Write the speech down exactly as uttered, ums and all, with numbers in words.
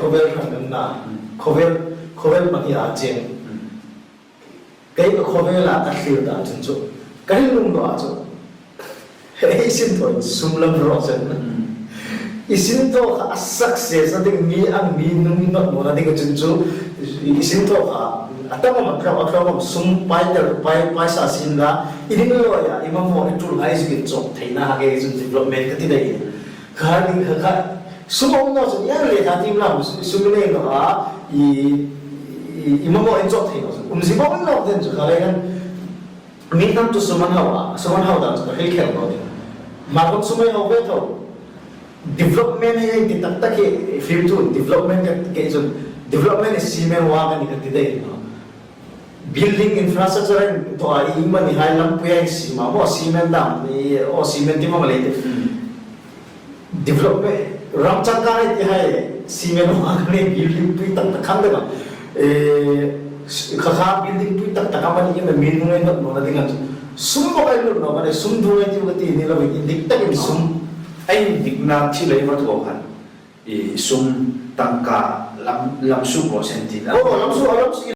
Khawvel hran an na. Khawvel, khawvel pahni a cheng. Kei ka khawvela ka thlir ta chun chu, ka ring lung lo a chu, hei, i sin thaw in sum lam ro chen. I sin thaw kha a success a ding, mi ang mi nung i nawt nawna ding chun chu, i sin thaw kha a tam am a tlawm, a tlawm am, sum pai tel, pai, paisa sin la, i ding lo ya, i mamaw i tul hai zuk inchawk theina ha ke chun development ka ti dai. Kha ding kha kha, sum um naw chun, ieng lekha tiem la, sum i nei naw a, i, i, i mamaw inchawk thei naw chun. Umzie bo in lo den chu kha lei kan. Mi hnam chu sum an hau a, sum an hau dan chu ka hril khel naw ding. Hma khawm sum ei hau ve tho. Development hi ei ti tak tak hi, film chu development ka, ke chun, development hi cement wa ka ni ka ti dai naw. Building infrastructure in to a, i mani hai lampui a siem a, maw cement dam, i, aw cement ti mawng lei te. Development, ram changkang ei ti hai, cement wa ka ni building pui tak tak khan de ba. E, kha kha building pui tak tak a mani in a mi nung ei nawt nawna ding a chu. Sum bo kai nawt naw mani, sum dung ei ti ka ti ni lo, indik takin sum. Ei indikna thil ei va thaw khan. I sum tangka lam, lam suk bo sen ti la. Oh, lam suk, lam suk.